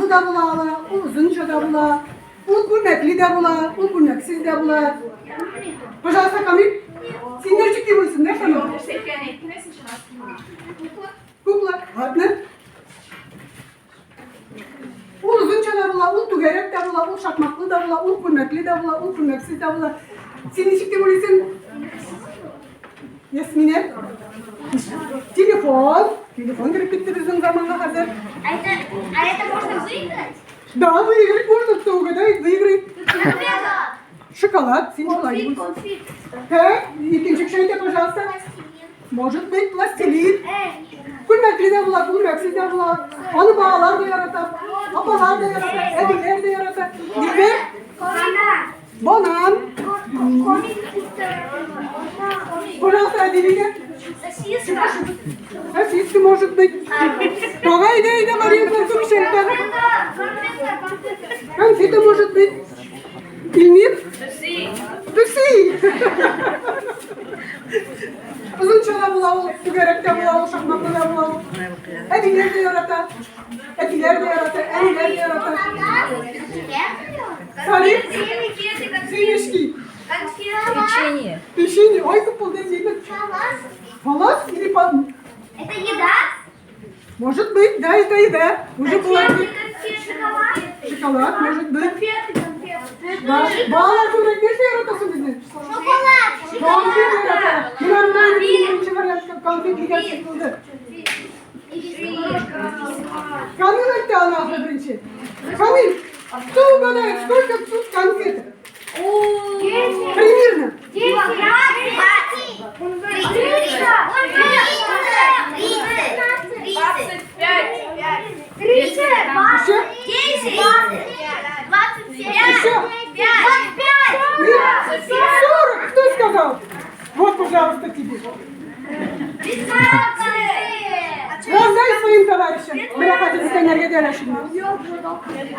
да була ала, ул озынча да була, ул күлмәкле дә була, ул күлмәксез дә була. Пожалуйста, Камил, син ничек дип уйлыйсың, нәрсә ул? Нәрсә икәнен әйт кенә, син чыгарсың. Кукла. Кукла. Ладно. Ул озынча да була, ул түгәрәк тә була, ул шакмаклы да була, ул күлмәкле дә була, ул күлмәксез дә була. Син ничек дип уйлыйсың? Ясминә? Телефон. Телефон кереп китте безнең заманга хәзер. А это можно выиграть? Да, выиграть можно, кто угадает, выиграет. Шоколад, син шулай Конфет, дип. конфет. Так, икенче кеше әйтә, пожалуйста. Может быть, пластилин. Күлмәкле дә була, күлмәксез дә була. Аны балалар да ярата, апалар да ярата, әбиләр дә ярата. Дилбәр? Банан. Банан. Пожалуйста, Аделина. Сосиска. Сосиски, может быть. Давай, да, да, Мария, Французская. Конфета, конфета. Конфета, может быть. Ильмир? Песи. Песи. Озынча да була ул, түгәрәк тә була ул, шакмаклы да була ул. Әбиләр дә ярата. Әтиләр дә ярата, әниләр дә ярата. Салих? Семечки. Конфета. Печенье. Ой, күп булды, әйбәт. Палас или па... Это еда? Может быть, да, это еда. Уже була. Конфеты, конфеты, шоколад. Шоколад, может быть. Конфеты, конфеты. Да. Балалар күбрәк нәрсә яратасың безне? Шоколад. Конфет ярата. Менә менә беренче вариант конфет дигән сүз булды. Камил әйтте аны ахыры беренче. Камил, кто угадает, сколько тут конфеток? Примерно. 10. 30. 30. 25. 30. Еще? 10. 27. Еще? 5. Нет, 40. Кто сказал? Вот, пожалуйста, тебе. 15. Раздай своим товарищам. Менә хәзер бүтәннәргә дә өләшим.